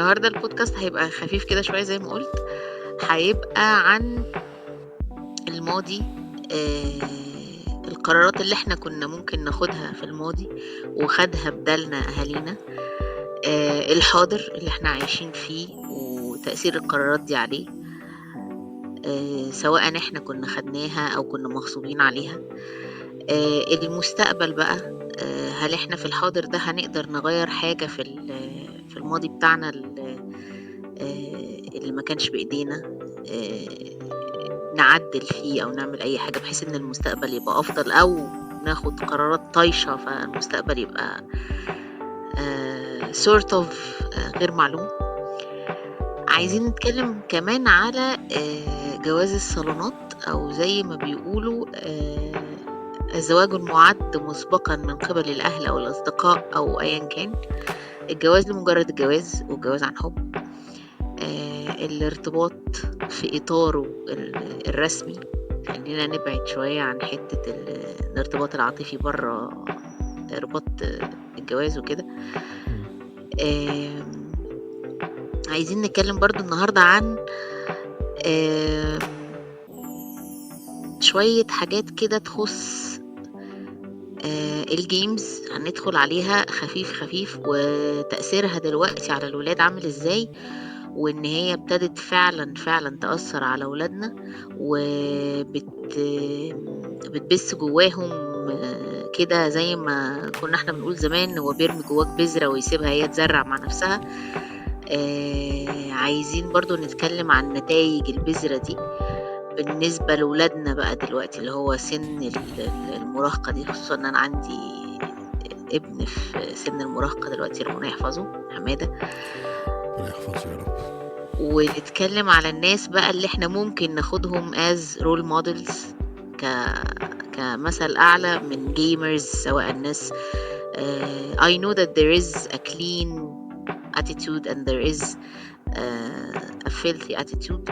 النهارده البودكاست هيبقى خفيف كده شوية زي ما قلت، هيبقى عن الماضي، القرارات اللي احنا كنا ممكن ناخدها في الماضي وخدها بدالنا اهالينا، الحاضر اللي احنا عايشين فيه وتأثير القرارات دي عليه، سواء احنا كنا خدناها او كنا مغصوبين عليها، المستقبل بقى، هل احنا في الحاضر ده هنقدر نغير حاجة في الماضي بتاعنا اللي ما كانش بإيدينا، نعدل فيه أو نعمل أي حاجة بحيث إن المستقبل يبقى أفضل، أو ناخد قرارات طايشة فالمستقبل يبقى sort of غير معلوم. عايزين نتكلم كمان على جواز الصالونات، أو زي ما بيقولوا الزواج المعد مسبقا من قبل الأهل أو الأصدقاء أو أيا كان، الجواز لمجرد الجواز والجواز عن حب، الارتباط في إطاره الرسمي. خلينا نبعد شوية عن حتة الارتباط العاطفي برا رباط الجواز وكده. عايزين نتكلم برضو النهاردة عن شوية حاجات كده تخص ال games، هندخل عليها خفيف خفيف، وتأثيرها دلوقتي على الولاد عامل ازاي، وان هي ابتدت فعلا فعلا تأثر على ولادنا، وبتبث جواهم كده زي ما كنا احنا بنقول زمان، هو بيرمي جواك بذرة ويسيبها هي تزرع مع نفسها. عايزين برضو نتكلم عن نتائج البذرة دي بالنسبة لولادنا بقى دلوقتي، اللي هو سن المراهقة دي، خصوصا ان انا عندي ابن في سن المراهقة دلوقتي، ربنا يحفظه، حمادة ربنا يحفظه يا رب. ونتكلم على الناس بقى اللي احنا ممكن ناخدهم as role models، كمثل أعلى من gamers، سواء الناس I know that there is a clean attitude and there is a filthy attitude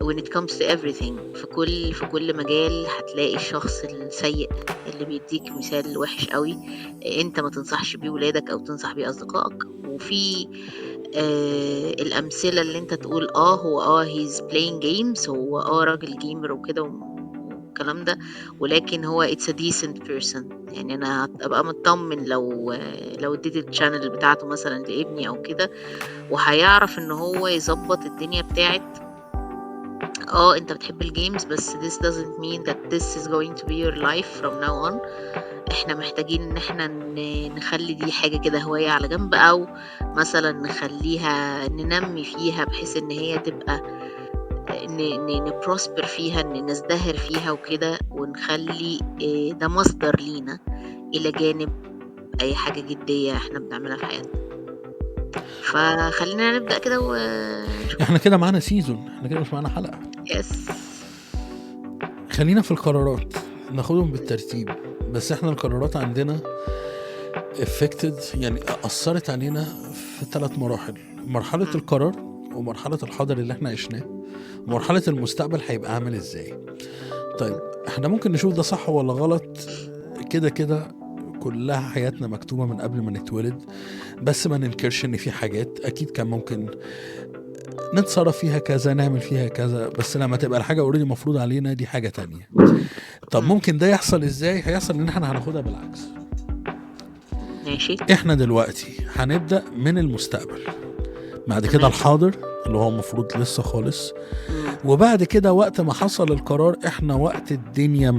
when it comes to everything. في كل مجال هتلاقي الشخص السيء اللي بيديك مثال وحش قوي انت ما تنصحش بيه ولادك او تنصح بيه اصدقائك، وفي الامثلة اللي انت تقول هو he's playing games، هو راجل gamer وكده والكلام ده، ولكن هو it's a decent person. يعني انا هبقى مطمن لو اديت ال channel بتاعته مثلا لابني او كده، وهيعرف ان هو يظبط الدنيا بتاعت انت بتحب ال games بس this doesn't mean that this is going to be your life from now on. احنا محتاجين ان احنا نخلي دي حاجة كده هواية على جنب، او مثلا نخليها ننمي فيها بحيث ان هي تبقى ن prosper فيها، ان نزدهر فيها وكده، ونخلي ده مصدر لينا الى جانب اي حاجة جدية احنا بنعملها في حياتنا. فخلينا نبدأ كده ونشوف. احنا كده معانا season، احنا كده مش معانا حلقة. yes، خلينا في القرارات ناخدهم بالترتيب. بس احنا القرارات عندنا affected، يعني أثرت علينا في 3 مراحل: مرحلة القرار، ومرحلة الحاضر اللي احنا عشناه، ومرحلة المستقبل هيبقى عامل ازاي. طيب احنا ممكن نشوف ده صح ولا غلط، كده كده كلها حياتنا مكتوبة من قبل ما نتولد، بس ما ننكرش ان في حاجات اكيد كان ممكن نتصرف فيها كذا، نعمل فيها كذا، بس لما تبقى الحاجة already مفروض علينا دي حاجة تانية. طب ممكن ده يحصل ازاي؟ هيحصل ان احنا هناخدها بالعكس. ماشي، احنا دلوقتي هنبدأ من المستقبل، بعد كده الحاضر اللي هو المفروض لسه خالص، وبعد كده وقت ما حصل القرار. احنا وقت الدنيا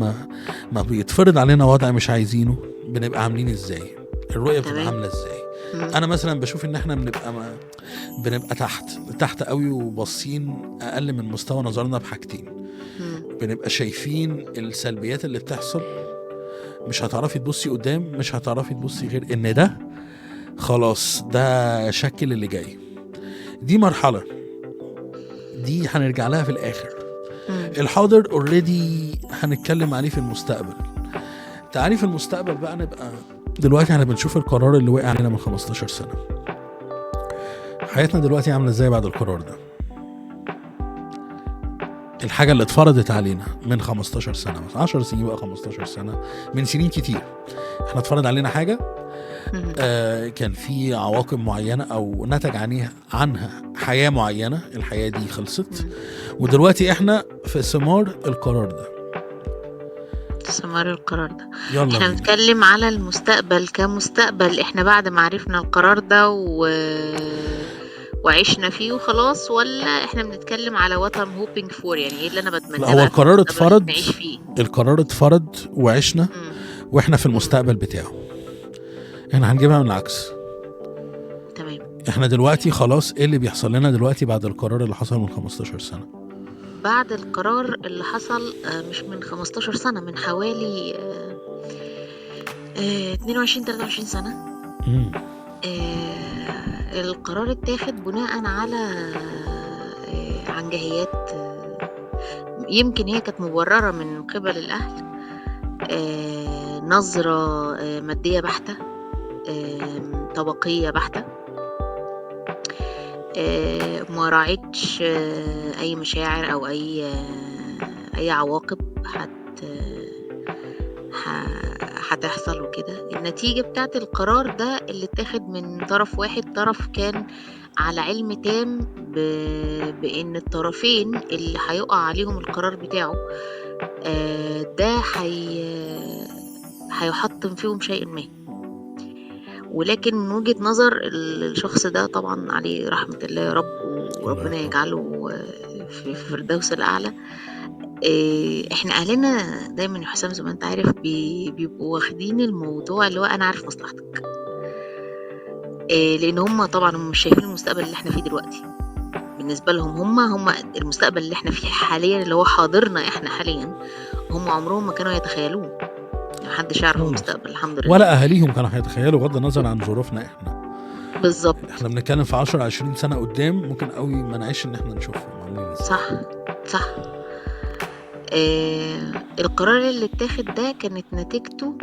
ما بيتفرض علينا وضع مش عايزينه، بنبقى عاملين ازاي؟ الرؤية بتبقى عاملة ازاي؟ انا مثلا بشوف ان احنا بنبقى تحت قوي، وباصين اقل من مستوى نظرنا بحاجتين. بنبقى شايفين السلبيات اللي بتحصل، مش هتعرفي تبصي قدام، مش هتعرفي تبصي غير ان ده خلاص ده شكل اللي جاي. دي مرحلة، دي هنرجع لها في الاخر. الحاضر already هنتكلم عليه في المستقبل. تعالي في المستقبل بقى، نبقى دلوقتي احنا بنشوف القرار اللي وقع علينا من 15 سنة. حياتنا دلوقتي عاملة ازاي بعد القرار ده؟ الحاجة اللي اتفرضت علينا من 15 سنة، 10 سنين بقى 15 سنة، من سنين كتير احنا اتفرض علينا حاجة. كان في عواقب معينة أو نتج عنها حياة معينة، الحياة دي خلصت، ودلوقتي احنا في ثمار القرار ده. ثمار القرار ده. يلا احنا بنتكلم على المستقبل كمستقبل، احنا بعد ما عرفنا القرار ده وعشنا فيه وخلاص، ولا احنا بنتكلم على what I'm hoping for، يعني ايه اللي انا بتمناه؟ لا، هو القرار اتفرض، القرار اتفرض وعشنا، واحنا في المستقبل بتاعه. احنا هنجيبها من العكس. تمام. احنا دلوقتي خلاص ايه اللي بيحصل لنا دلوقتي بعد القرار اللي حصل من 15 سنة؟ بعد القرار اللي حصل مش من 15 سنة، من حوالي 22-23 سنة. القرار اتاخد بناء على عنجهيات يمكن هي كانت مبررة من قبل الأهل، نظرة مادية بحتة، طبقية بحتة، ما راعتش أي مشاعر أو أي عواقب هتحصل وكده. النتيجة بتاعت القرار ده اللي اتاخد من طرف واحد، طرف كان على علم تام بأن الطرفين اللي هيقع عليهم القرار بتاعه ده هيحطم فيهم شيء ما، ولكن من وجهة نظر الشخص ده طبعا عليه رحمة الله يا رب، وربنا يجعله في فردوس الأعلى. احنا اهلنا دايما يا حسام زي ما انت عارف بيبقوا واخدين الموضوع اللي هو انا عارف مصلحتك، لان هم طبعا مش شايفين المستقبل اللي احنا فيه دلوقتي. بالنسبة لهم هم المستقبل اللي احنا فيه حاليا اللي هو حاضرنا احنا حاليا، هم عمرهم ما كانوا يتخيلوه. محدش يعرف المستقبل الحمد لله، ولا اهاليهم كانوا هيتخيلوا، بغض النظر عن ظروفنا احنا. بالظبط، احنا بنتكلم في 10-20 سنة قدام، ممكن قوي ما نعيش ان احنا نشوفهم عاملين ازاي. صح صح. القرار اللي اتاخد ده كانت نتيجته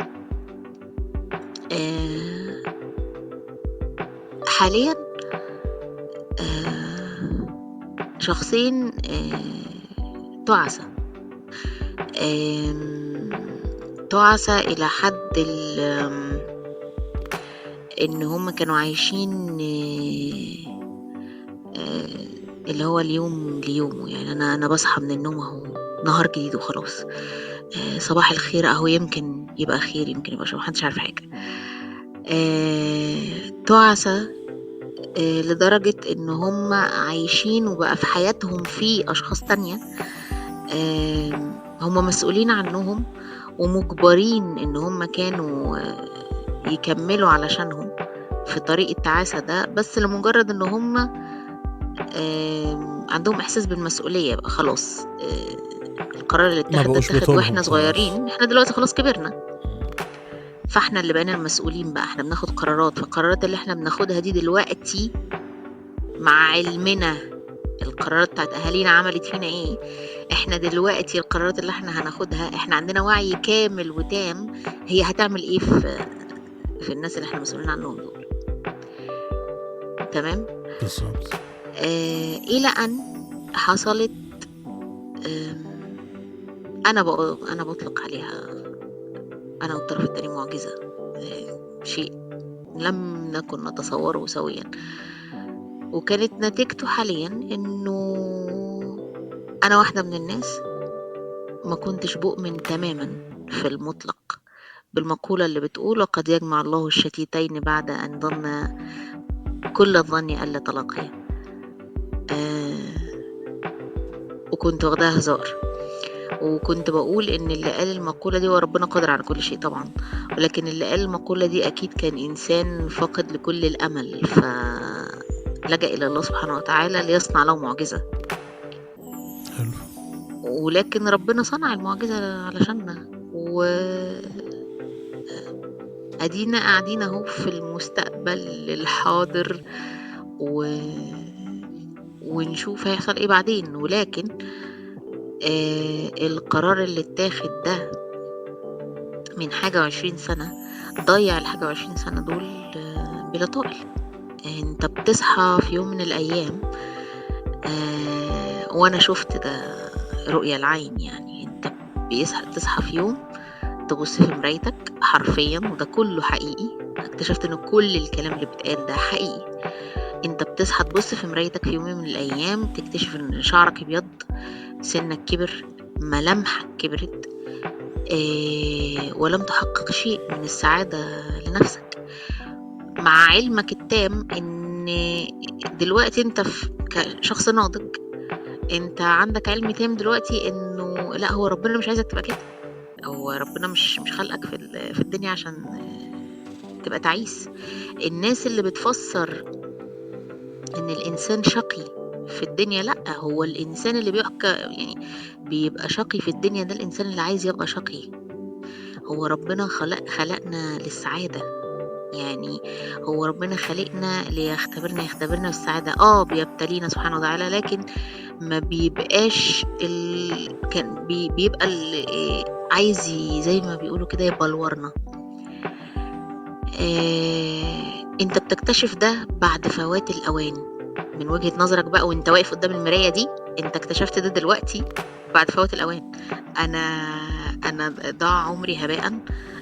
حاليا شخصين تعسى، تعسى إلى حد إن هم كانوا عايشين اللي هو اليوم ليومه. يعني أنا بصحى من النوم أهو نهار جديد وخلاص، صباح الخير أهو، يمكن يبقى خير يمكن يبقى شر، محدش عارف حاجة. تعسى لدرجة إن هم عايشين وبقى في حياتهم في أشخاص تانية هم مسؤولين عنهم ومجبرين إن هم كانوا يكملوا علشانهم في طريق التعاسة ده، بس لمجرد إن هم عندهم إحساس بالمسؤولية بقى خلاص. القرار اللي اتاخد واحنا صغيرين، احنا دلوقتي خلاص كبرنا، فاحنا اللي بقينا المسؤولين بقى، احنا بناخد قرارات، فالقرارات اللي احنا بناخدها دي دلوقتي مع علمنا القرارات بتاعت اهالينا عملت فينا ايه، احنا دلوقتي القرارات اللي احنا هناخدها احنا عندنا وعي كامل وتام هي هتعمل ايه في الناس اللي احنا مسؤولين عنهم دول. تمام بالظبط. الى ان حصلت انا بطلق عليها انا والطرف التاني معجزة، شيء لم نكن نتصوره سويا، وكانت نتيجته حاليا انه انا واحدة من الناس ما كنتش بؤمن تماما في المطلق بالمقولة اللي بتقول وقد يجمع الله الشتيتين بعد ان ظن كل الظن ألا تلاقيا. وكنت واخداها هزار، وكنت بقول ان اللي قال المقولة دي وربنا قادر على كل شيء طبعا، ولكن اللي قال المقولة دي اكيد كان انسان فاقد لكل الامل، فلجأ الى الله سبحانه وتعالى ليصنع له معجزة. حلو. ولكن ربنا صنع المعجزة علشاننا، و ادينا قاعدين اهو في المستقبل الحاضر ونشوف هيحصل ايه بعدين. ولكن القرار اللي اتاخد ده من 21 سنة ضيع 21 سنة دول بلا طائل. انت بتصحى في يوم من الايام، وانا شفت ده رؤية العين، يعني انت تصحى في يوم تبص في مرايتك حرفيا، وده كله حقيقي، اكتشفت إن كل الكلام اللي بيتقال ده حقيقي. أنت بتصحى تبُص في مرايتك في يوم من الأيام تكتشف إن شعرك أبيض، سنك كبر، ملامحك كبرت، ولم تحقق شيء من السعادة لنفسك. مع علمك التام إن دلوقتي أنت كشخص ناضج، أنت عندك علم تام دلوقتي إنه لأ، هو ربنا مش عايزك تبقى كده، هو ربنا مش خلقك في الدنيا عشان تبقى تعيس. الناس اللي بتفسر إن الإنسان شقي في الدنيا، لأ، هو الإنسان اللي بيحكى يعني بيبقى شقي في الدنيا ده الإنسان اللي عايز يبقى شقي. هو ربنا خلقنا للسعادة، يعني هو ربنا خلقنا ليختبرنا، يختبرنا بالسعادة. بيبتلينا سبحانه وتعالى، لكن ما بيبقاش كان بيبقى عايز زي ما بيقولوا كده يبلورنا. انت بتكتشف ده بعد فوات الأوان من وجهة نظرك بقى، وانت واقف قدام المراية دي انت اكتشفت ده دلوقتي بعد فوات الأوان. انا ضاع عمري هباء،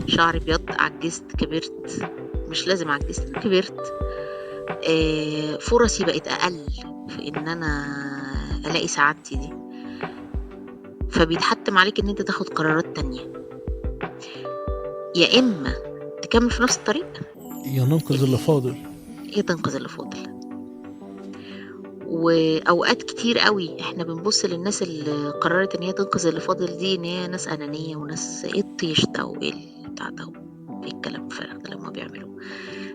شعري ابيض، عجزت، كبرت، مش لازم عجزت، كبرت، فرصي بقت اقل في ان انا الاقي سعادتي دي. فبيتحتم عليك ان انت تاخد قرارات تانية، يا اما تكمل في نفس الطريق، يا ننقذ اللي فاضل، يا تنقذ اللي فاضل. واوقات كتير قوي احنا بنبص للناس اللي قررت ان هي تنقذ اللي فاضل دي ان هي ناس انانية وناس ايه الطيش ده وايه البتاع ده وايه الكلام الفارغ ده لما بيعملوه،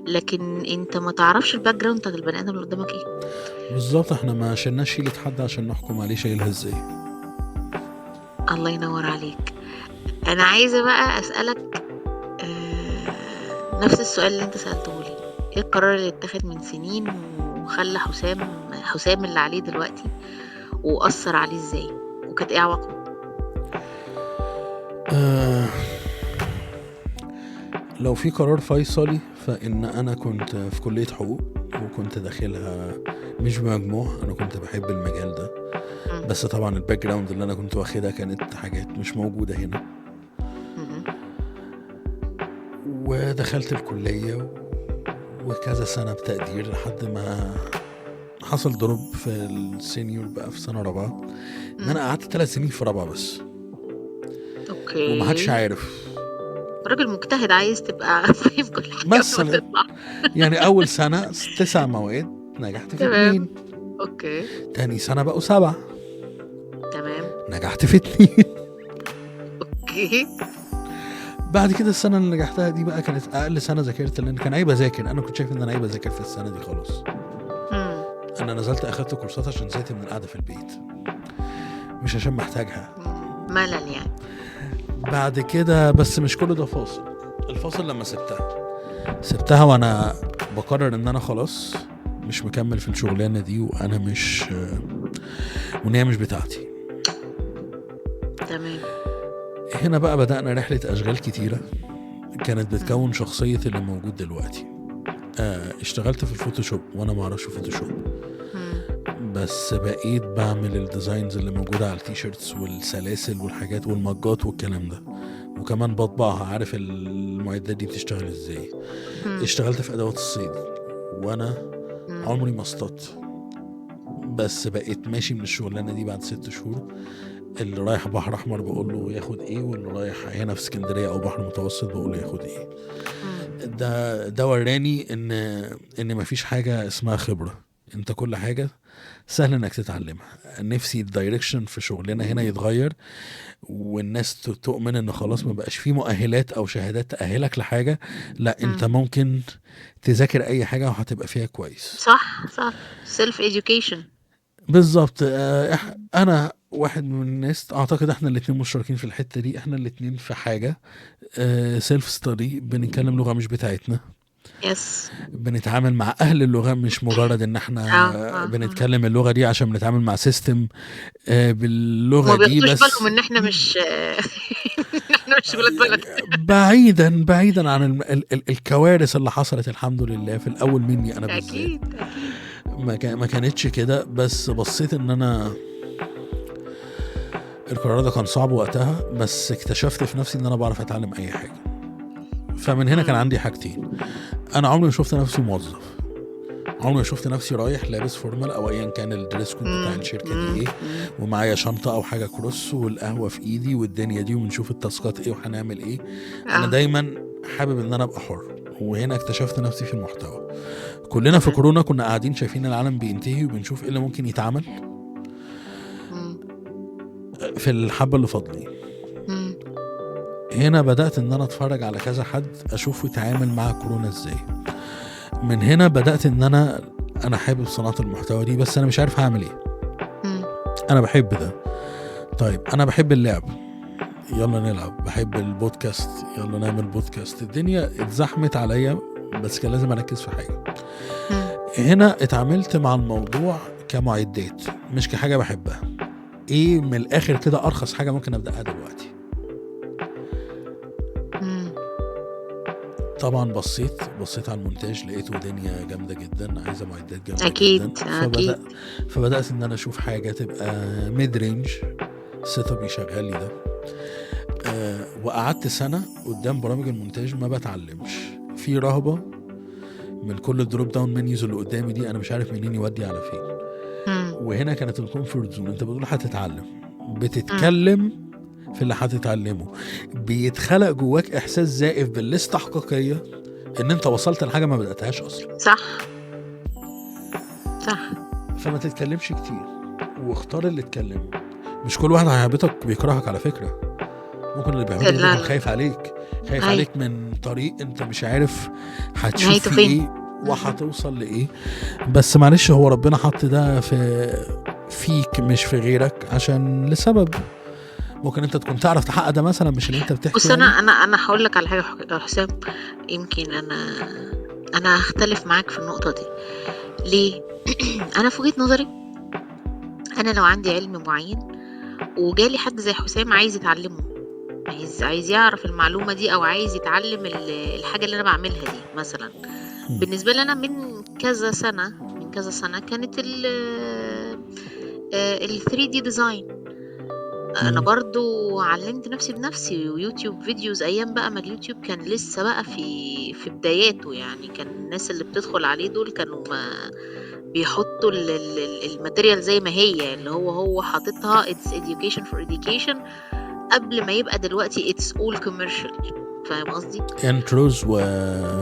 لكن انت ما تعرفش ال background بتاع البني ادم اللي قدامك ايه بالظبط. احنا ما شلناش شيلة حد عشان نحكم عليه شايلها ازاي. الله ينور عليك. انا عايزه بقى اسالك نفس السؤال اللي انت سالته لي، ايه القرار اللي اتخذ من سنين وخلى حسام اللي عليه دلوقتي، وأثر عليه ازاي، وكانت ايه عواقبه؟ لو في قرار فيصلي فإن أنا كنت في كلية حقوق وكنت داخلها مش بمجموع، أنا كنت بحب المجال ده، بس طبعا ال background اللي أنا كنت واخدها كانت حاجات مش موجودة هنا. ودخلت الكلية وكذا سنة بتقدير لحد ما حصل drop في ال senior بقى في سنة رابعة، إن أنا قعدت 3 سنين في رابعة بس. okay. ومحدش عارف. راجل مجتهد عايز تبقى فاهم كل حاجة مثلا. يعني أول سنة 9 مواد نجحت في 2. okay. تاني سنة بقوا 7. تمام. نجحت في 2. okay. بعد كده السنة اللي نجحتها دي بقى كانت أقل سنة ذاكرت، لأن كان عيب أذاكر، أنا كنت شايف إن أنا عيب أذاكر في السنة دي خلاص. أنا نزلت أخدت كورسات عشان زهقت من القعدة في البيت، مش عشان محتاجها. ملل يعني. بعد كده بس مش كل ده فاصل. الفاصل لما سبتها وأنا بقرر إن أنا خلاص مش مكمل في الشغلانة دي، وأنا مش، وإن هي مش بتاعتي. تمام. هنا بقى بدأنا رحلة أشغال كتيرة كانت بتكون شخصية اللي موجود دلوقتي. اشتغلت في ال Photoshop وأنا ما أعرفش Photoshop، بس بقيت بعمل ال designs اللي موجودة على ال T-shirts والسلاسل والحاجات والمجات والكلام ده، وكمان بطبعها، عارف المعدات دي بتشتغل ازاي. اشتغلت في أدوات الصيد وأنا عمري ما اصطدت، بس بقيت ماشي من الشغلانة دي بعد 6 شهور. اللي رايح بحر احمر بقول له ياخد ايه، واللي رايح هنا في اسكندرية او بحر متوسط بقول له ياخد ايه. ده وراني ان مفيش حاجة اسمها خبره، انت كل حاجة سهل انك تتعلمها. نفسي ال direction في شغلنا هنا يتغير، والناس تؤمن ان خلاص ما بقاش فيه مؤهلات او شهادات تأهلك لحاجة، لا انت ممكن تذاكر اي حاجة وهتبقى فيها كويس. صح صح، self education. بالظبط. انا واحد من الناس اعتقد احنا الاثنين مشتركين في الحتة دي، احنا الاثنين في حاجة self study، بنتكلم لغة مش بتاعتنا. yes. بنتعامل مع اهل اللغة، مش مجرد ان احنا بنتكلم اللغة دي عشان بنتعامل مع system باللغة دي بس. ما بياخدوش بالهم ان احنا مش احنا مش ولاد بلد. بعيدا عن الكوارث اللي حصلت الحمد لله في الاول مني انا بالذات. اكيد ما كانتش كده، بس بصيت ان انا القرار ده كان صعب وقتها، بس اكتشفت في نفسي ان انا بعرف اتعلم اي حاجة. فمن هنا كان عندي حاجتين، انا عمري ما شفت نفسي موظف، عمري ما شفت نفسي رايح لابس formal او ايا كان ال dress code بتاع الشركة دي ايه، ومعايا شنطه او حاجة cross والقهوة في ايدي والدنيا دي، وبنشوف ال task ات ايه وهنعمل ايه. انا دايما حابب ان انا ابقى حر، وهنا اكتشفت نفسي في المحتوى. كلنا في كورونا كنا قاعدين شايفين العالم بينتهي وبنشوف ايه اللي ممكن يتعمل في الحبة اللي فاضلين. هنا بدأت ان انا اتفرج على كذا حد اشوفه يتعامل مع كورونا ازاي. من هنا بدأت ان انا حابب صناعة المحتوى دي، بس انا مش عارف هعمل ايه. انا بحب ده، طيب انا بحب اللعب، يلا نلعب. بحب البودكاست، يلا نعمل بودكاست. الدنيا اتزحمت عليا، بس كان لازم اركز في حاجة. هنا اتعاملت مع الموضوع كمعدات مش كحاجة بحبها. ايه من الاخر كده ارخص حاجة ممكن ابدأها دلوقتي. طبعا بصيت على المونتاج، لقيته دنيا جامدة جدا، عايزه معدات جامدة اكيد جدا. اكيد. فبدات ان انا اشوف حاجة تبقى mid range setup يشغل لي ده. وقعدت سنة قدام برامج المونتاج ما بتعلمش، في رهبة من كل ال drop down menus اللي قدامي دي، انا مش عارف منين يودي على فين. وهنا كانت ال comfort zone. انت بتقول هتتعلم، بتتكلم في اللي هتتعلمه، بيتخلق جواك احساس زائف بالاستحقاقيه ان انت وصلت لحاجة ما بداتهاش اصلا. صح صح. فما تتكلمش كتير، واختار اللي تكلمه. مش كل واحد هيهبطك بيكرهك على فكرة، ممكن اللي بيعمل ده يكون خايف عليك، خايف عليك من طريق انت مش عارف هتشوف فيه ايه وهتوصل لايه. بس معلش، هو ربنا حط ده في فيك مش في غيرك عشان لسبب. ممكن انت تكون تعرف تحقق ده مثلا، مش اللي انت بتحكي. بص، انا هقول لك على حاجة يا حسام، يمكن انا هختلف معاك في النقطة دي. ليه؟ انا في وجهه نظري، انا لو عندي علم معين وجالي حد زي حسام عايز يتعلمه، عايز يعرف المعلومة دي، او عايز يتعلم الحاجة اللي انا بعملها دي مثلا. بالنسبة لي انا من كذا سنة كانت ال 3D design، انا برضو علمت نفسي بنفسي، و YouTube videos ايام بقى ما اليوتيوب كان لسه بقى في بداياته، يعني كان الناس اللي بتدخل عليه دول كانوا ما بيحطوا ال material زي ما هي، اللي هو حاططها it's education for education، قبل ما يبقى دلوقتي it's all commercial. فاهم قصدي؟ intros و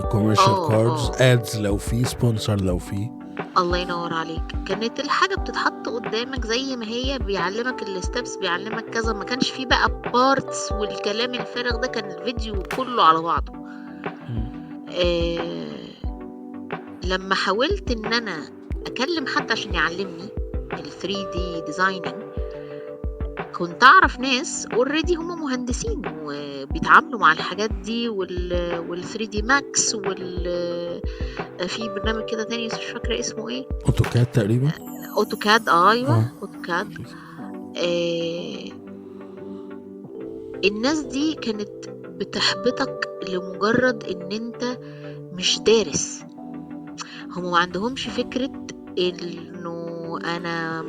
commercial cards، ads لو في sponsor، لو في. الله ينور عليك. كانت الحاجة بتتحط قدامك زي ما هي، بيعلمك ال steps، بيعلمك كذا، ما كانش فيه بقى parts والكلام الفارغ ده، كان الفيديو كله على بعضه. لما حاولت ان انا اكلم حد عشان يعلمني ال 3D designing، كنت اعرف ناس already هم مهندسين وبيتعاملوا مع الحاجات دي وال 3D Max في برنامج كده تاني مش فاكرة اسمه ايه، AutoCAD تقريبا. AutoCAD، ايوه AutoCAD. الناس دي كانت بتحبطك لمجرد ان انت مش دارس. هم ما عندهمش فكرة انه انا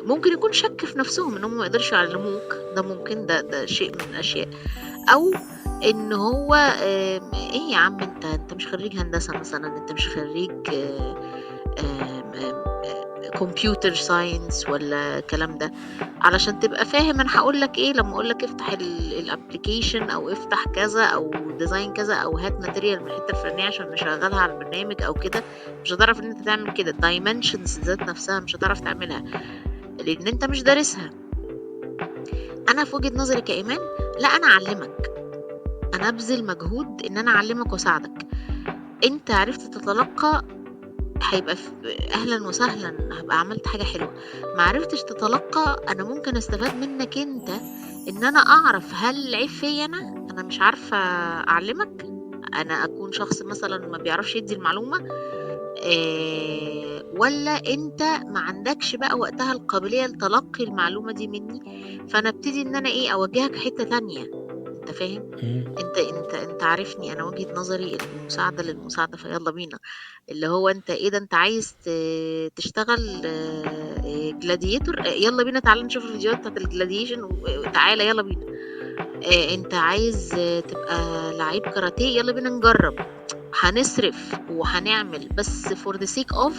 ممكن يكون شك في نفسهم انهم ما يقدرش يعلموك ده، ممكن ده شيء من الاشياء، او ان هو ايه يا عم انت مش خريج هندسة مثلا، انت مش خريج computer science ولا الكلام ده علشان تبقى فاهم انا هقول لك ايه لما اقول لك افتح ال application او افتح كذا او design كذا او هات material من الحتة الفلانية عشان نشغلها على البرنامج او كده. مش هتعرف ان انت تعمل كده. ال dimensions ذات نفسها مش هتعرف تعملها لان انت مش دارسها. انا في وجهه نظري كإيمان، لا انا اعلمك، انا ابذل مجهود ان انا اعلمك واساعدك. انت عرفت تتلقى هيبقى اهلا وسهلا، هبقى عملت حاجة حلوة. ما عرفتش تتلقى، انا ممكن استفاد منك انت، ان انا اعرف هل العيب فيا انا مش عارفة اعلمك، انا اكون شخص مثلا ما بيعرفش يدي المعلومة، ولا انت ما عندكش بقى وقتها القابلية لتلقي المعلومة دي مني، فانا ابتدي ان انا ايه اوجهك حتة تانية. انت فاهم؟ انت انت انت عارفني، انا وجهة نظري المساعدة للمساعدة، فيلا بينا. اللي هو انت ايه ده، انت عايز تشتغل gladiator، يلا بينا تعالى نشوف الفيديوهات بتاعت ال gladiation، تعالى يلا بينا. انت عايز تبقى لعيب كاراتيه، يلا بينا نجرب. هنصرف وهنعمل، بس for the sake of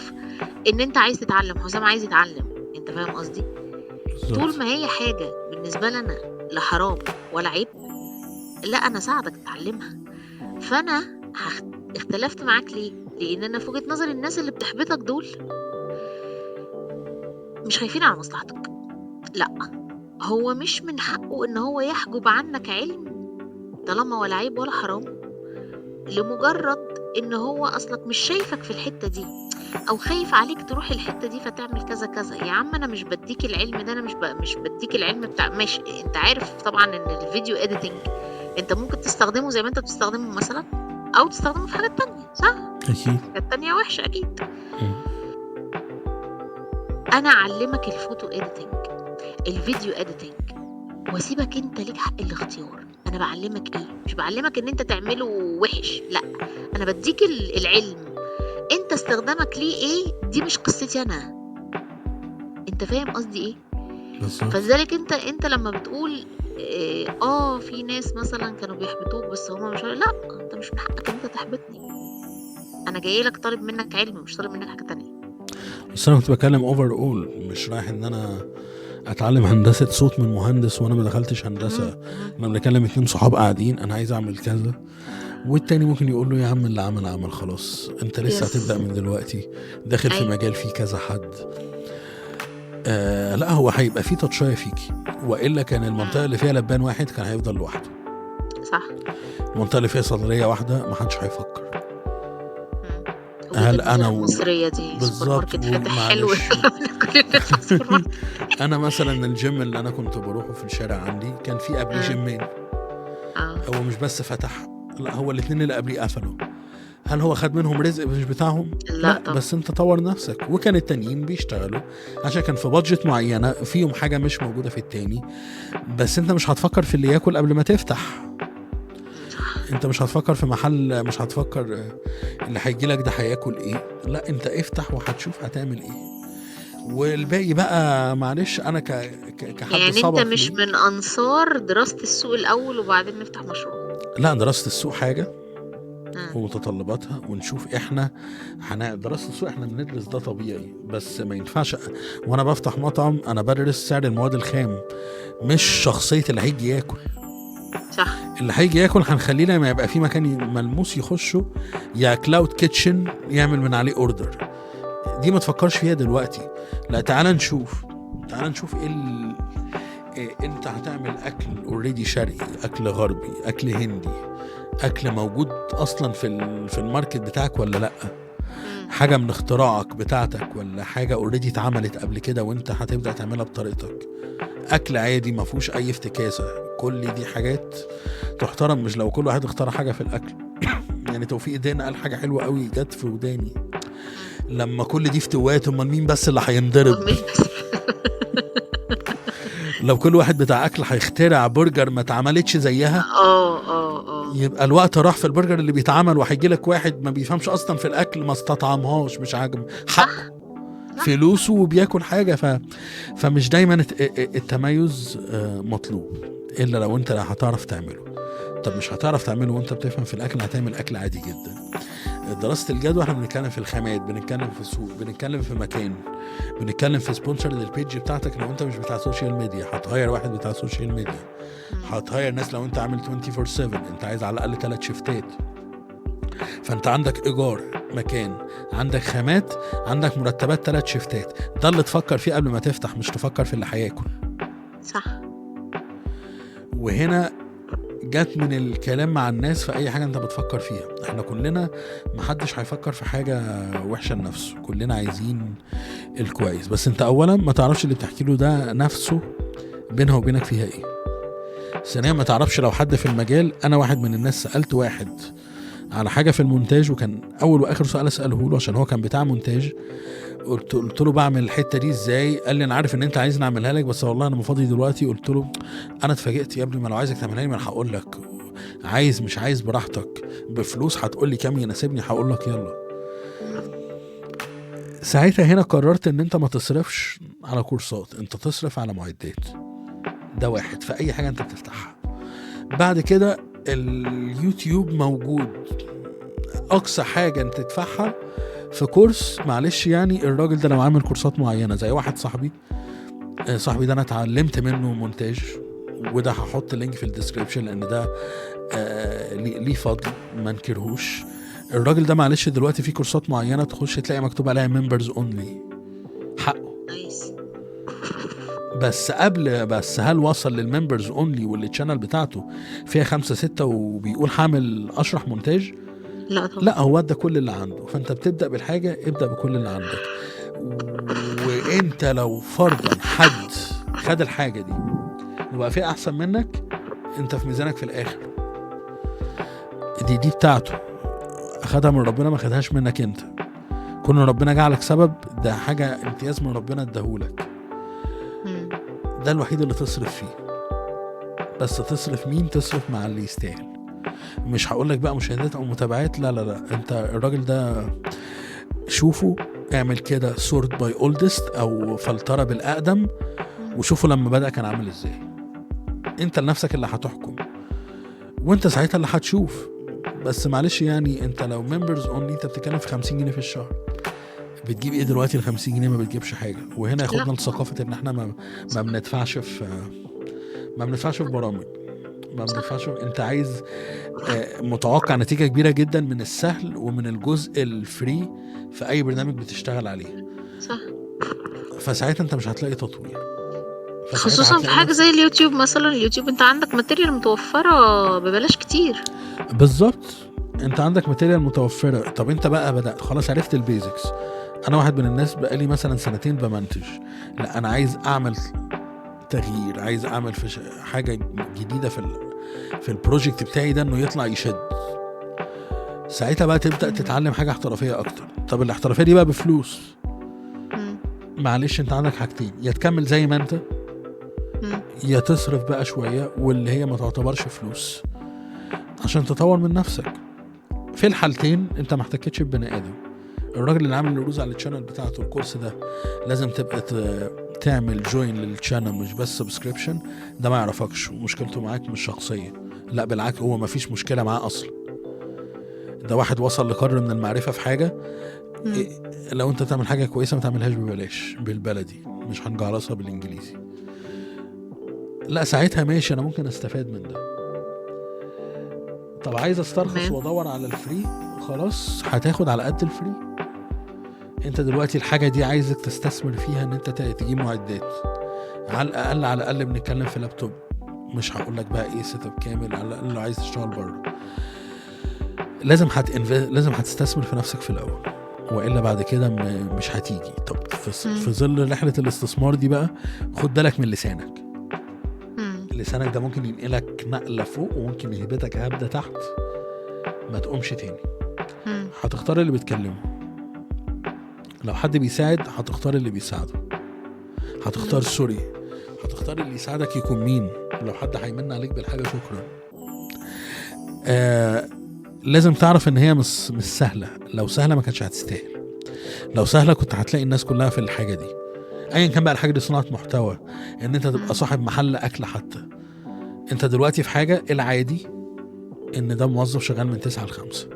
ان انت عايز تتعلم، حسام عايز يتعلم، انت فاهم قصدي؟ طول ما هي حاجة بالنسبة لنا لا حرام ولا عيب، لا انا ساعدك تتعلمها. فانا اختلفت معاك ليه؟ لان انا في وجهة نظري الناس اللي بتحبطك دول مش خايفين على مصلحتك. لا، هو مش من حقه ان هو يحجب عنك علم طالما ولا عيب ولا حرام، لمجرد ان هو اصلك مش شايفك في الحتة دي او خايف عليك تروح الحتة دي فتعمل كذا كذا. يا عم انا مش بديك العلم ده، انا مش بديك العلم بتاع، ماشي. انت عارف طبعا ان ال video editing انت ممكن تستخدمه زي ما انت بتستخدمه مثلا، او تستخدمه في حاجات تانية، صح؟ اكيد حاجات تانية وحشة اكيد. انا اعلمك ال photo editing، ال video editing، واسيبك انت ليك حق الاختيار. انا بعلمك ايه؟ مش بعلمك ان انت تعمله وحش، لا، انا بديك العلم، انت استخدامك ليه ايه دي مش قصتي انا. انت فاهم قصدي ايه؟ بالظبط. فلذلك انت لما بتقول إيه، في ناس مثلا كانوا بيحبطوك بس هما مش، لا، انت مش من حقك ان انت تحبطني. انا جاي لك طالب منك علم، مش طالب منك حاجة تانية. بس انا كنت بتكلم overall، مش رايح ان انا اتعلم هندسة صوت من مهندس وانا ما دخلتش هندسة. انا بنتكلم 2 صحاب قاعدين، انا عايز اعمل كذا، والتاني ممكن يقول له يا عم اللي عمل عمل خلاص، انت لسه هتبدا من دلوقتي، داخل في مجال فيه كذا حد. لا، هو هيبقى فيه تاتشايه فيكي، والا كان المنطقة اللي فيها لبان واحد كان هيفضل لوحده. صح. المنطقة اللي فيها صيدلية واحدة ما حدش هيفكر. هل انا المصرية دي سوبر ماركت فاتح حلو؟ انا مثلا الجيم اللي انا كنت بروحه في الشارع عندي كان في قبلي جيمين. هو مش بس فتح، لا، هو الاثنين اللي قبليه قفلوا. هل هو خد منهم رزق مش بتاعهم؟ لا، طبعا. بس انت طور نفسك. وكان التانيين بيشتغلوا عشان كان في budget معينة، فيهم حاجة مش موجودة في التاني. بس انت مش هتفكر في اللي ياكل قبل ما تفتح. انت مش هتفكر في محل، مش هتفكر اللي هيجي لك ده هياكل ايه، لا، انت افتح وهتشوف هتعمل ايه، والباقي بقى معلش. انا كحد يعني انت مش من انصار دراسة السوق الاول وبعدين نفتح مشروع؟ لا، دراسة السوق حاجة ومتطلباتها، ونشوف احنا دراسة السوق احنا بندرس ده طبيعي، بس ما ينفعش وانا بفتح مطعم انا بدرس سعر المواد الخام، مش شخصية اللي هيجي ياكل. صح. اللي هيجي ياكل هنخليه لما يبقى في مكان ملموس يخشه، يا cloud kitchen يعمل من عليه order. دي ما تفكرش فيها دلوقتي، لا، تعال نشوف، تعال نشوف ايه انت هتعمل اكل already شرقي، اكل غربي، اكل هندي، اكل موجود اصلا في ال market بتاعك ولا لا، حاجة من اختراعك بتاعتك ولا حاجة already اتعملت قبل كده وانت هتبدا تعملها بطريقتك، اكل عادي ما فيهوش اي افتكاسه. كل دي حاجات تحترم، مش لو كل واحد اختار حاجة في الاكل. يعني توفيق دين قال حاجة حلوة قوي جت في وداني، لما كل دي افتوات امال مين بس اللي هينضرب؟ لو كل واحد بتاع اكل هيخترع برجر ما اتعملتش زيها، يبقى الوقت راح في البرجر اللي بيتعمل، وهيجي لك واحد ما بيفهمش اصلا في الاكل، ما استطعمهاش، مش عاجب حقه فلوسه وبياكل حاجة. فمش دايما التميز مطلوب، الا لو انت هتعرف تعمله. طب مش هتعرف تعمله وانت بتفهم في الاكل، هتعمل اكل عادي جدا. دراسة الجدوى احنا بنتكلم في الخامات، بنتكلم في سوق، بنتكلم في مكان، بنتكلم في sponsor لل page بتاعتك. لو انت مش بتاع social media هت hire واحد بتاع social media، هت hire ناس. لو انت عامل 24/7 انت عايز على الاقل 3 شيفتات، فانت عندك ايجار مكان، عندك خامات، عندك مرتبات 3 شيفتات. ده اللي تفكر فيه قبل ما تفتح، مش تفكر في اللي هياكل. صح. وهنا جت من الكلام مع الناس في اي حاجة انت بتفكر فيها. احنا كلنا محدش هيفكر في حاجة وحشة لنفسه، كلنا عايزين الكويس. بس انت اولا ما تعرفش اللي بتحكي له ده نفسه بينها وبينك فيها ايه. ثانيا ما تعرفش لو حد في المجال. انا واحد من الناس سالت واحد على حاجة في المونتاج، وكان اول واخر سؤال اساله له عشان هو كان بتاع مونتاج. قلت له بعمل الحتة دي ازاي؟ قال لي انا عارف ان انت عايز نعملها لك، بس والله انا ما فاضي دلوقتي. قلت له انا اتفاجئت يا ابني، ما لو عايزك تعملها لي ما انا هقول لك، عايز مش عايز براحتك، بفلوس هتقول لي كام يناسبني هقول لك يلا. ساعتها هنا قررت ان انت ما تصرفش على كورسات، انت تصرف على معدات. ده واحد في اي حاجة انت بتفتحها. بعد كده اليوتيوب موجود، اقصى حاجة انت تدفعها في كورس، معلش يعني الراجل ده لو عامل كورسات معينة، زي واحد صاحبي، صاحبي ده انا اتعلمت منه مونتاج، وده هحط link في ال description لان ده ليه فضل ما نكرهوش. الراجل ده معلش دلوقتي في كورسات معينة تخش تلاقي مكتوب عليها members only، حقه. nice. بس قبل، بس هل وصل لل members only واللي ال channel بتاعته فيها 5 6 وبيقول هعمل اشرح مونتاج؟ لا طبعا. لا، هو ده كل اللي عنده. فانت بتبدا بالحاجه، ابدا بكل اللي عندك. وانت لو فرضا حد خد الحاجة دي وبقى فيها احسن منك، انت في ميزانك في الاخر. دي بتاعته، اخدها من ربنا، ما خدهاش منك انت. كون ربنا جعلك سبب، ده حاجة امتياز من ربنا اداهولك. ده الوحيد اللي تصرف فيه. بس تصرف مين؟ تصرف مع اللي يستاهل. مش هقولك بقى مشاهدات او متابعات، لا لا لا، انت الراجل ده شوفه، اعمل كده sort by oldest او فلترة بالاقدم، وشوفوا لما بدأ كان عامل ازاي. انت لنفسك اللي هتحكم، وانت ساعتها اللي هتشوف. بس معلش يعني انت لو members only، انت بتتكلم في 50 جنيه في الشهر. بتجيب ايه دلوقتي ال 50 جنيه؟ ما بتجيبش حاجة. وهنا ياخدنا لثقافة ان احنا ما بندفعش في، ما بندفعش في برامج، ما بندفعش. انت عايز متوقع نتيجة كبيرة جدا من السهل ومن الجزء ال free في اي برنامج بتشتغل عليه. صح. فساعتها انت مش هتلاقي تطوير، خصوصا في حاجة زي اليوتيوب مثلا. اليوتيوب انت عندك material متوفرة ببلاش كتير. بالظبط، انت عندك material متوفرة. طب انت بقى بدأت خلاص، عرفت ال basics. انا واحد من الناس بقالي مثلا سنتين بمنتج، لا انا عايز اعمل تغيير، عايز اعمل في حاجة جديدة في ال project بتاعي ده، انه يطلع يشد. ساعتها بقى تبدأ تتعلم حاجة احترافية اكتر. طب الاحترافية دي بقى بفلوس. معلش انت عندك حاجتين، يا تكمل زي ما انت، يا تصرف بقى شوية واللي هي ما تعتبرش فلوس عشان تطور من نفسك. في الحالتين انت ما احتكتش ببني ادم. الراجل اللي عامل الروز على ال channel بتاعته الكورس ده لازم تبقى تعمل join لل channel، مش بس subscription. ده ما يعرفكش ومشكلته معاك مش شخصية، لا بالعكس هو ما فيش مشكلة معاه اصلا. ده واحد وصل لقدر من المعرفة في حاجة. لو انت تعمل حاجة كويسة ما تعملهاش ببلاش، بالبلدي مش هنجعلصها بالانجليزي. لا ساعتها ماشي، انا ممكن استفاد من ده. طب عايز استرخص وادور على ال free، خلاص هتاخد على قد ال free. انت دلوقتي الحاجة دي عايزك تستثمر فيها، ان انت تجيب معدات على الاقل. على الاقل بنتكلم في لابتوب، مش هقول لك بقى ايه setup كامل، على الاقل لو عايز تشتغل بره لازم لازم هتستثمر في نفسك في الاول، والا بعد كده مش هتيجي. طب في ظل رحله الاستثمار دي بقى، خد بالك من لسانك. لسانك ده ممكن ينقلك نقله فوق، وممكن يهبطك هبده تحت ما تقومش تاني. هتختار اللي بتكلمه. لو حد بيساعد هتختار اللي بيساعده، هتختار sorry، هتختار اللي يساعدك يكون مين. لو حد هيمن عليك بالحاجة شكرا. لازم تعرف ان هي مش سهلة. لو سهلة ما كانتش هتستاهل. لو سهلة كنت هتلاقي الناس كلها في الحاجة دي، ايا كان بقى الحاجة دي، صناعة محتوى، ان انت تبقى صاحب محل اكل حتى. انت دلوقتي في حاجة العادي ان ده موظف شغال من 9 ل 5.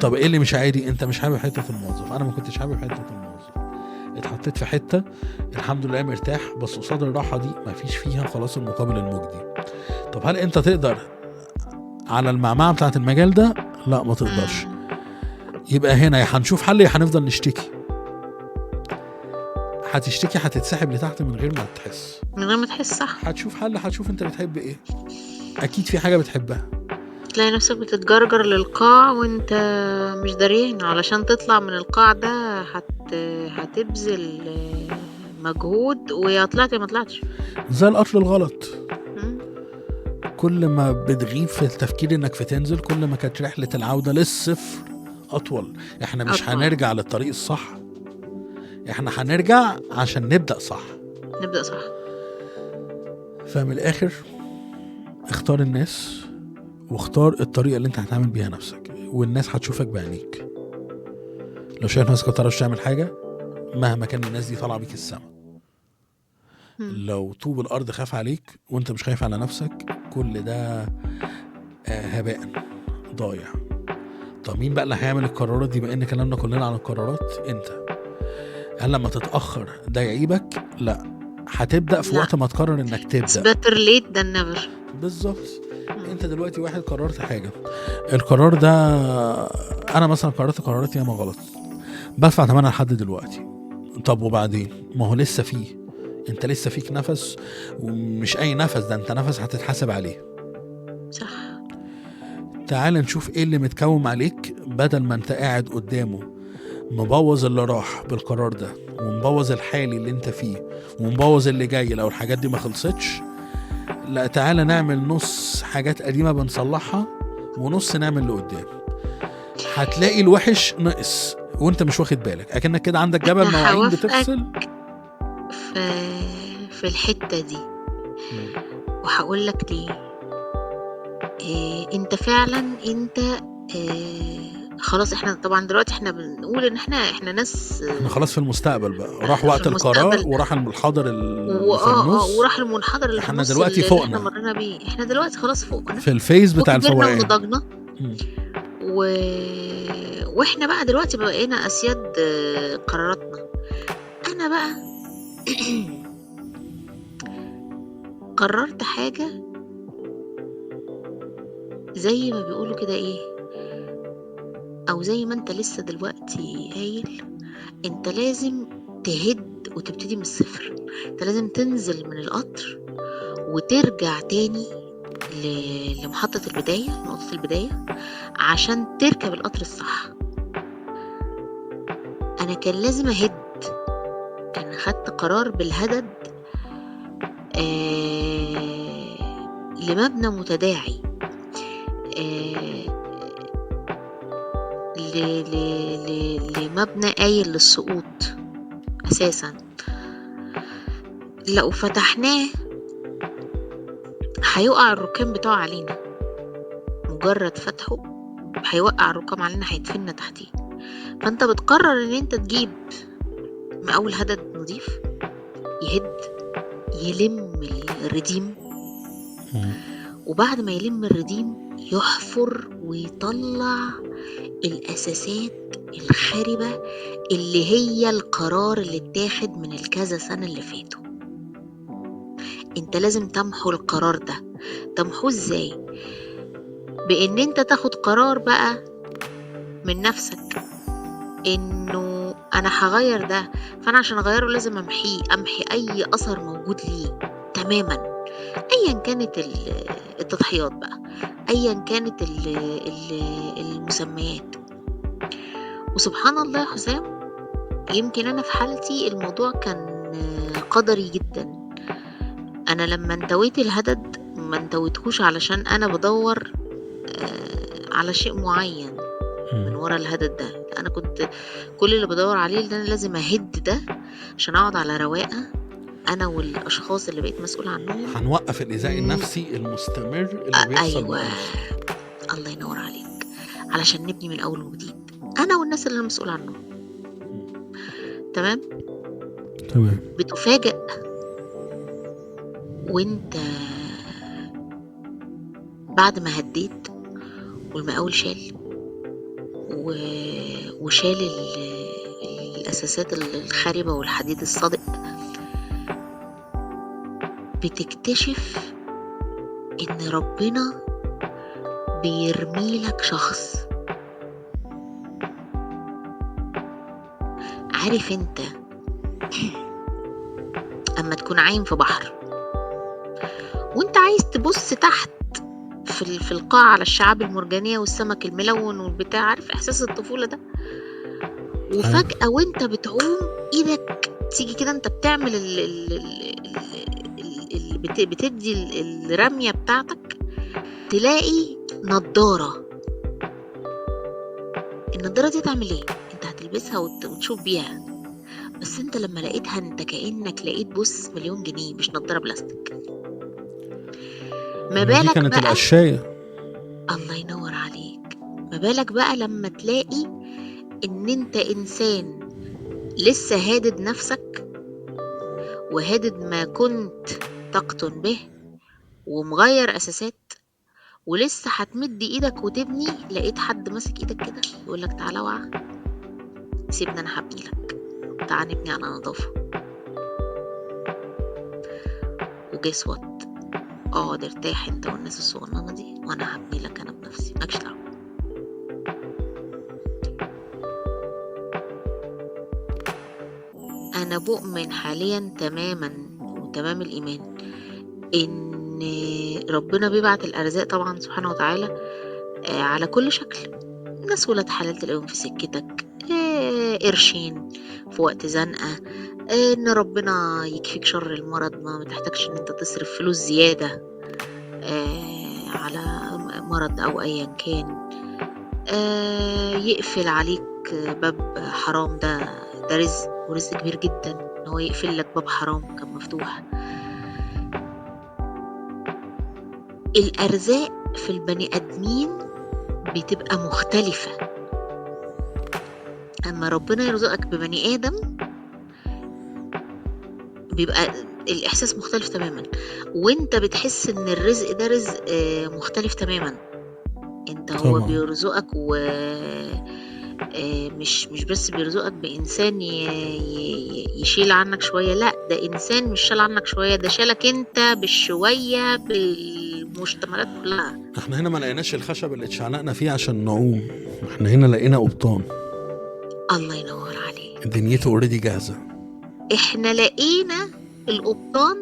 طب ايه اللي مش عادي؟ انت مش حابب حتة الموظف. انا ما كنتش حابب حتة الموظف، اتحطيت في حتة الحمد لله مرتاح، بس قصاد الراحة دي ما فيش فيها خلاص المقابل المجدي. طب هل انت تقدر على المعمعة بتاعت المجال ده؟ لا ما تقدرش. يبقى هنا يا هنشوف حل يا هنفضل نشتكي. هتشتكي هتتسحب لتحت من غير ما تحس، من غير ما تحس. صح. هتشوف حل، هتشوف انت بتحب ايه، اكيد في حاجة بتحبها. تلاقي نفسك بتتجرجر للقاع وانت مش دارين. علشان تطلع من القاع ده هتبذل مجهود، ويا طلعت يا ما طلعتش. زي القتل الغلط. كل ما بتغيب في التفكير انك في تنزل، كل ما كانت رحلة العودة للصفر اطول. احنا مش هنرجع للطريق الصح، احنا هنرجع عشان نبدأ صح. نبدأ صح. فمن الاخر اختار الناس، واختار الطريقة اللي انت هتعمل بيها نفسك، والناس هتشوفك بعينيك. لو شايف نفسك ما تعرفش تعمل حاجة، مهما كان الناس دي طالعة بيك السما، لو طوب الأرض خاف عليك وانت مش خايف على نفسك، كل ده هباء. ضايع. طب مين بقى اللي هيعمل القرارات دي؟ بما ان كلامنا كلنا عن القرارات، انت. هل لما تتاخر ده يعيبك؟ لا، هتبدا في لا. وقت ما تقرر انك It's تبدا. better late than never. بالظبط. انت دلوقتي واحد قررت حاجة، القرار ده انا مثلا قررت قرارات ياما غلط، بدفع ثمنها لحد دلوقتي. طب وبعدين؟ ما هو لسه فيه، انت لسه فيك نفس، ومش اي نفس ده، انت نفس هتتحاسب عليه. صح. تعال نشوف ايه اللي متكوم عليك، بدل ما انت قاعد قدامه مبوظ اللي راح بالقرار ده، ومبوظ الحالي اللي انت فيه، ومبوظ اللي جاي لو الحاجات دي ما خلصتش. لا، تعالى نعمل نص حاجات قديمة بنصلحها ونص نعمل لقدام. هتلاقي الوحش نقص وانت مش واخد بالك، اكنك كده عندك جبل أنا مواعين هوافقك بتفصل. في الحتة دي، وهقول لك ليه. انت فعلا انت خلاص، احنا طبعا دلوقتي احنا بنقول ان احنا ناس احنا خلاص في المستقبل بقى، راح في وقت القرار المستقبل وراح الحاضر اللي في النص. وراح المنحدر اللي في احنا النص دلوقتي اللي فوقنا. احنا مرينا بيه. احنا دلوقتي خلاص فوقنا في ال phase بتاع وكبرنا الفوقان. ونضجنا، واحنا بقى دلوقتي بقينا اسياد قراراتنا. انا بقى قررت حاجة زي ما بيقولوا كده ايه، او زي ما انت لسه دلوقتي قايل، انت لازم تهد وتبتدي من الصفر. انت لازم تنزل من القطر وترجع تاني لمحطة البداية، نقطة البداية، عشان تركب القطر الصح. انا كان لازم اهد، انا خدت قرار بالهدد لمبنى متداعي، لمبنى قايل للسقوط أساسا. لو فتحناه هيقع الركام بتاعه علينا، مجرد فتحه هيوقع الركام علينا، هيدفننا تحتيه. فانت بتقرر ان انت تجيب مقاول هدد نظيف يهد، يلم الرديم، وبعد ما يلم الرديم يحفر ويطلع الأساسات الخاربة اللي هي القرار اللي اتاخد من الكذا سنة اللي فاتوا. انت لازم تمحو القرار ده. تمحوه ازاي؟ بان انت تاخد قرار بقى من نفسك انه انا هغير ده، فانا عشان اغيره لازم امحيه، امحي اي اثر موجود ليه تماما، ايا كانت التضحيات بقى، ايا كانت المسميات. وسبحان الله يا حسام، يمكن انا في حالتي الموضوع كان قدري جدا. انا لما انتويت الهدد ما انتويتهوش علشان انا بدور على شيء معين من ورا الهدد ده. انا كنت كل اللي بدور عليه ان انا لازم اهد ده عشان اقعد على رواقه انا والاشخاص اللي بقيت مسؤول عنهم. هنوقف الايذاء النفسي المستمر اللي بيحصل. ايوه، الله ينور عليك، علشان نبني من اول وجديد انا والناس اللي انا مسؤول عنهم. تمام تمام. بتفاجئ وانت بعد ما هديت والمقاول شال وشال الأساسات الخاربة والحديد الصادق، بتكتشف إن ربنا بيرميلك شخص. عارف انت أما تكون عايم في بحر وانت عايز تبص تحت في القاع على الشعاب المرجانية والسمك الملون والبتاع، عارف إحساس الطفولة ده؟ وفجأة وانت بتعوم ايدك تيجي كده، انت بتعمل بتدي الرمية بتاعتك، تلاقي نظارة. النظارة دي تعمل ايه؟ انت هتلبسها وتشوف بيها، بس انت لما لقيتها انت كأنك لقيت بص 1,000,000 جنيه، مش نظارة بلاستيك. ما بالك دي كانت بقى القشاية. الله ينور عليك. ما بالك بقى لما تلاقي ان انت انسان لسه هادد نفسك وهادد ما كنت تقطن به ومغير اساسات، ولسه هتمد إيدك وتبني، لقيت حد ماسك إيدك كده يقول لك تعالى اوعى، سيبني أنا هبني لك، تعالى نبني على نظافة. و guess what، اقعد ارتاح انت والناس الصغننة دي وانا هبني لك انا بنفسي، مالكش دعوة. انا بؤمن حاليا تماما وتمام الايمان ان ربنا بيبعت الارزاق طبعا سبحانه وتعالى على كل شكل. ناس ولاد حلال تلاقيهم في سكتك، قرشين في وقت زنقة، ان ربنا يكفيك شر المرض، ما تحتاجش ان انت تصرف فلوس زيادة على مرض او ايا كان، يقفل عليك باب حرام، ده رزق ورزق كبير جدا ان هو يقفل لك باب حرام كان مفتوح. الارزاق في البني ادمين بتبقى مختلفة. اما ربنا يرزقك ببني ادم بيبقى الإحساس مختلف تماما، وانت بتحس ان الرزق ده رزق مختلف تماما. انت هو طبعا بيرزقك و مش بس بيرزقك بإنسان يشيل عنك شوية، لا ده إنسان مش شال عنك شوية، ده شالك انت بالشوية بالمشتملات كلها. احنا هنا ما لقيناش الخشب اللي اتشعلقنا فيه عشان نعوم، احنا هنا لقينا قبطان الله ينور عليك، دنيته already جاهزة. احنا لقينا القبطان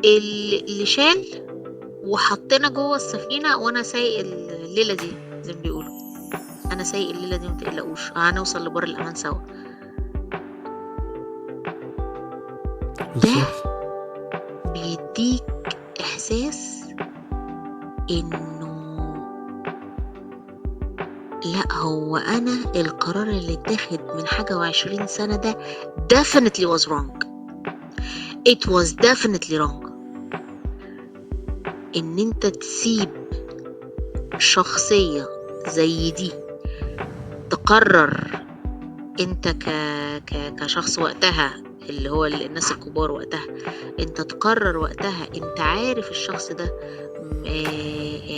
اللي شال وحطينا جوه السفينة، وانا سايق الليلة دي زي ما بيقولوا، انا سايق الليلة دي متقلقوش، هنوصل لبر الامان سوا. ده بيديك احساس انه لا، هو انا القرار اللي اتاخد من 21 سنة ده definitely was wrong. It was definitely wrong. ان انت تسيب شخصية زي دي تقرر انت كشخص وقتها، اللي هو الناس الكبار وقتها، انت تقرر وقتها، انت عارف الشخص ده،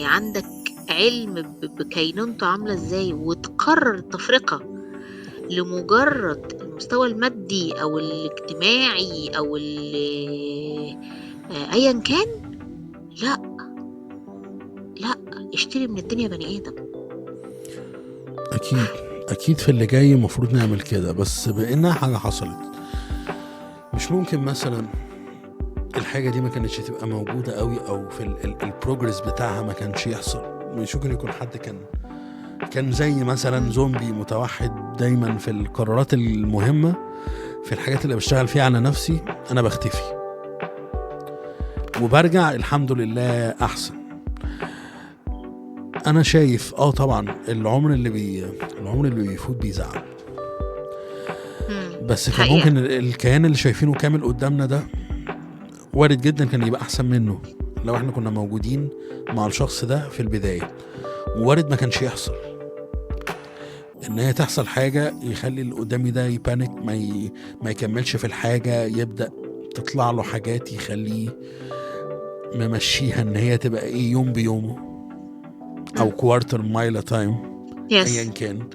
عندك علم بكينونته عاملة ازاي، وتقرر التفرقة لمجرد المستوى المادي او الاجتماعي او ايا كان. لا لا، اشتري من الدنيا بني ادم. اكيد اكيد في اللي جاي المفروض نعمل كده، بس بانها حاجة حصلت مش ممكن مثلا الحاجة دي ما كانتش تبقى موجودة قوي، او في ال progress بتاعها ما كانش يحصل. مش ممكن يكون حد كان زي مثلا زومبي متوحد دايما في القرارات المهمة، في الحاجات اللي بشتغل فيها على نفسي انا بختفي وبرجع الحمد لله احسن. انا شايف طبعا العمر اللي بيفوت بيزعل، بس كان ممكن الكيان اللي شايفينه كامل قدامنا ده وارد جدا كان يبقى احسن منه لو احنا كنا موجودين مع الشخص ده في البداية، وارد ما كانش يحصل ان هي تحصل حاجة يخلي اللي قدامي ده يبانك، ما يكملش في الحاجة، يبدأ تطلع له حاجات يخليه ممشيها ان هي تبقى ايه يوم بيومه او quarter mile time ايا كان.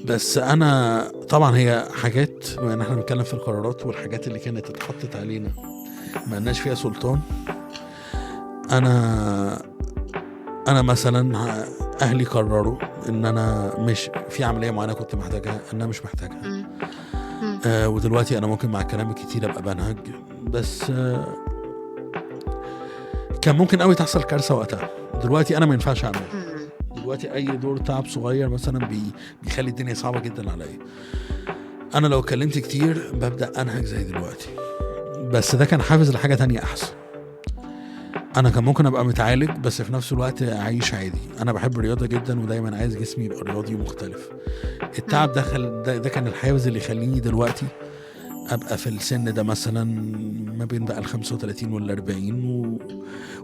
بس انا طبعا هي حاجات، بما ان احنا بنتكلم في القرارات والحاجات اللي كانت اتحطت علينا ما لناش فيها سلطان. انا مثلا اهلي قرروا ان انا مش في عملية معينة كنت محتاجها، انا مش محتاجها. ودلوقتي انا ممكن مع الكلام الكتير ابقى بنهج، بس كان ممكن قوي تحصل كارثة وقتها. دلوقتي انا ما ينفعش اعمل دلوقتي اي دور تعب صغير مثلا بيخلي الدنيا صعبة جدا عليا. انا لو اتكلمت كتير ببدا انهج زي دلوقتي، بس ده كان حافز لحاجة تانية احسن. انا كان ممكن ابقى متعالج بس في نفس الوقت اعيش عادي. انا بحب الرياضة جدا ودايما عايز جسمي يبقى رياضي ومختلف. التعب ده كان الحافز اللي يخليني دلوقتي ابقى في السن ده مثلا ما بين بقى 35 وال 40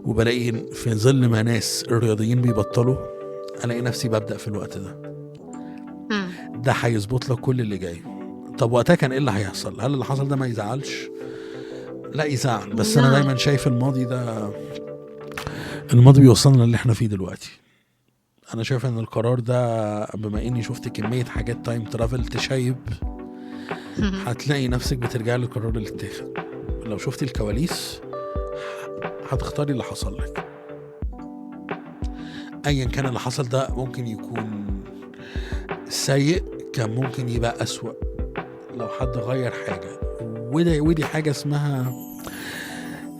وبلاقي في ظل ما ناس الرياضيين بيبطلوا الاقي نفسي ببدأ في الوقت ده. ده هيظبط لك كل اللي جاي. طب وقتها كان ايه اللي هيحصل؟ هل اللي حصل ده ما يزعلش؟ لا يزعل، بس انا دايما شايف الماضي ده، الماضي بيوصلنا اللي احنا فيه دلوقتي. انا شايف ان القرار ده، بما اني شفت كمية حاجات time travel تشيب، هتلاقي نفسك بترجع للقرار اللي اتاخد. لو شفت الكواليس هتختاري اللي حصل لك، ايا كان اللي حصل ده. ممكن يكون سيء، كان ممكن يبقى أسوأ لو حد غير حاجة. ودي حاجة اسمها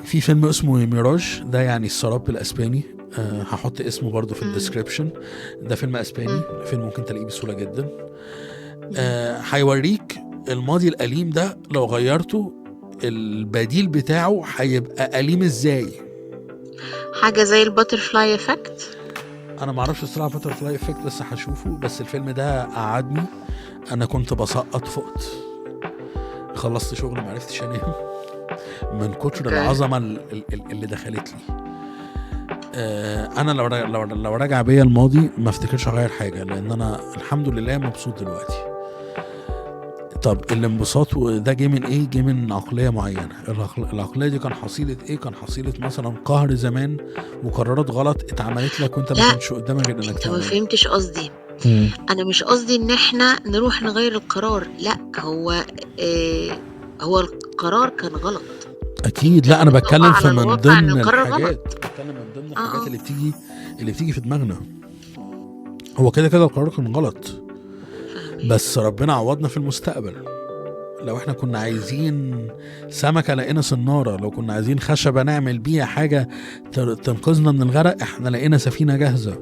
في فيلم اسمه ميراج، ده يعني السراب بالاسباني. هحط اسمه برضو في ال description. ده فيلم اسباني، فيلم ممكن تلاقيه بسهولة جدا. هيوريك الماضي الأليم ده لو غيرته البديل بتاعه هيبقى أليم ازاي. حاجة زي ال butterfly effect. انا معرفش الصراحة butterfly effect، لسه هشوفه. بس الفيلم ده قعدني، انا كنت بسقط فقت، خلصت شغل معرفتش انام من كتر العظمة اللي دخلت لي. انا لو رجع بيا الماضي ما افتكرش اغير حاجة، لان انا الحمد لله مبسوط دلوقتي. طب الانبساط ده جه من ايه؟ جه من عقلية معينة. العقلية دي كان حصيله ايه؟ كان حصيله مثلا قهر زمان وقرارات غلط اتعملت لك وانت ما كنتش قدامك غير انك تعمل. انت ما فهمتش قصدي. انا مش قصدي ان احنا نروح نغير القرار، لا، هو القرار كان غلط اكيد. لا انا بتكلم في من ضمن الحاجات، بتكلم من ضمن الحاجات اللي بتيجي في دماغنا. هو كده كده القرار كان غلط، بس ربنا عوضنا في المستقبل. لو احنا كنا عايزين سمكة لقينا صنارة، لو كنا عايزين خشبة نعمل بيها حاجة تنقذنا من الغرق احنا لقينا سفينة جاهزة.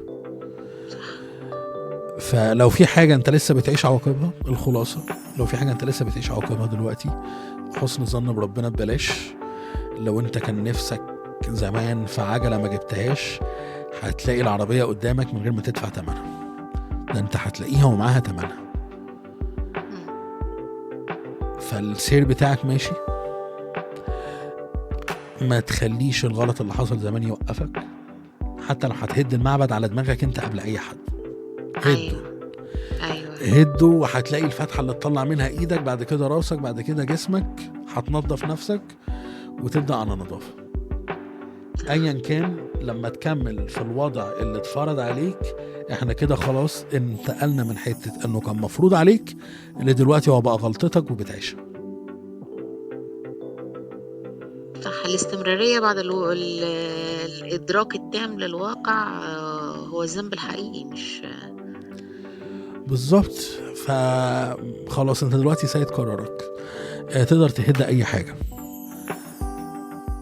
فلو في حاجة انت لسه بتعيش عواقبها، الخلاصة لو في حاجة انت لسه بتعيش عواقبها دلوقتي، حسن ظن بربنا ببلاش. لو انت كان نفسك زمان في عجلة ما جبتهاش، هتلاقي العربية قدامك من غير ما تدفع تمنها، ده انت هتلاقيها ومعاها تمنها. فالسير بتاعك ماشي، ما تخليش الغلط اللي حصل زمان يوقفك، حتى لو هتهد المعبد على دماغك انت قبل اي حد. هده. أيوة. هده، وهتلاقي الفتحة اللي تطلع منها ايدك، بعد كده راسك، بعد كده جسمك. هتنظف نفسك وتبدأ على نظافة. ايا كان لما تكمل في الوضع اللي اتفرض عليك، احنا كده خلاص انتقلنا من حتة انه كان مفروض عليك اللي دلوقتي هو بقى غلطتك وبتعيشها. صح. الاستمرارية بعد الإدراك التام للواقع هو الذنب الحقيقي، مش بالظبط. فخلاص انت دلوقتي سيد قرارك، تقدر تهد اي حاجة.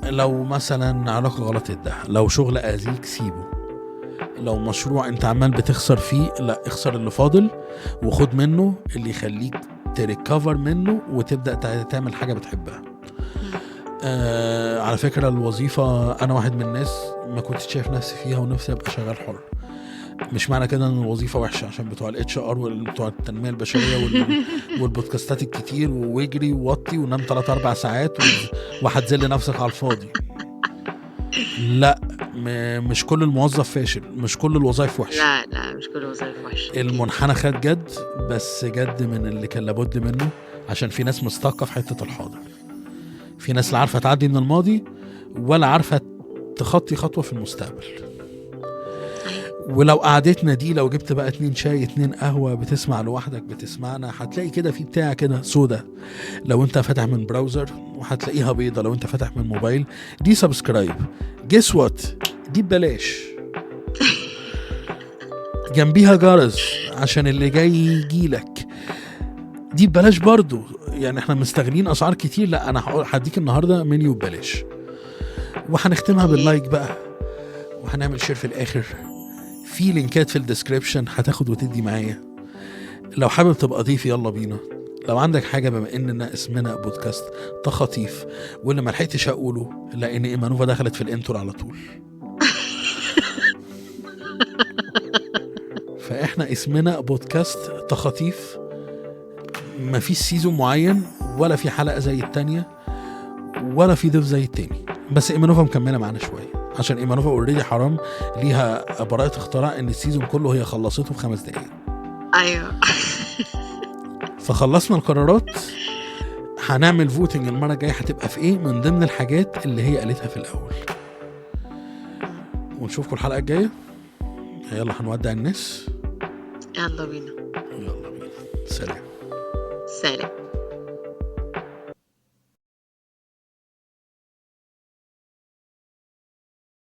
لو مثلا علاقة غلط هدها، لو شغل اذيك سيبه، لو مشروع انت عمال بتخسر فيه لا اخسر اللي فاضل وخد منه اللي يخليك تريكفر منه وتبدأ تعمل حاجة بتحبها. على فكرة الوظيفة انا واحد من الناس ما كنتش شايف نفسي فيها ونفسي ابقى شغال حر. مش معنى كده ان الوظيفة وحشة، عشان بتوع ال HR وبتوع التنمية البشرية والبودكاستات الكتير واجري ووطي ونام 3-4 ساعات وهتذل نفسك على الفاضي. لا، مش كل الموظف فاشل، مش كل الوظائف وحشة. لا لا، مش كل الوظائف وحشة. المنحنى خد جد، بس جد من اللي كان لابد منه، عشان في ناس مستقة في حتة الحاضر، في ناس لا عارفة تعدي من الماضي ولا عارفة تخطي خطوة في المستقبل. ولو قعدتنا دي لو جبت بقى 2 شاي 2 قهوة، بتسمع لوحدك بتسمعنا، هتلاقي كده في بتاع كده سودا لو انت فاتح من browser، وهتلاقيها بيضة لو انت فاتح من موبايل. دي subscribe، guess what، دي ببلاش، جنبيها جرس عشان اللي جاي يجيلك، دي ببلاش برضو. يعني احنا مستغلين اسعار كتير، لا انا هديك النهاردة منيو ببلاش، وهنختمها بال like بقى، وهنعمل share في الاخر. في لينكات في ال description هتاخد وتدي معايا. لو حابب تبقى ضيف يلا بينا. لو عندك حاجة، بما اننا اسمنا بودكاست تخطيف، واللي ما لحقتش اقوله لان ايمانوفا دخلت في ال intro على طول، فاحنا اسمنا بودكاست تخطيف. ما فيش season معين، ولا في حلقة زي التانية، ولا في ضيف زي التاني، بس ايمانوفا مكملة معانا شوية عشان ايمانوفا already حرام ليها براءة اختراع ان ال season كله هي خلصته في 5 دقايق. ايوه. فخلصنا القرارات، هنعمل voting المرة الجاية هتبقى في ايه من ضمن الحاجات اللي هي قالتها في الاول. ونشوفكم الحلقة الجاية. يلا هنودع الناس. يلا بينا. يلا بينا، سلام. سلام.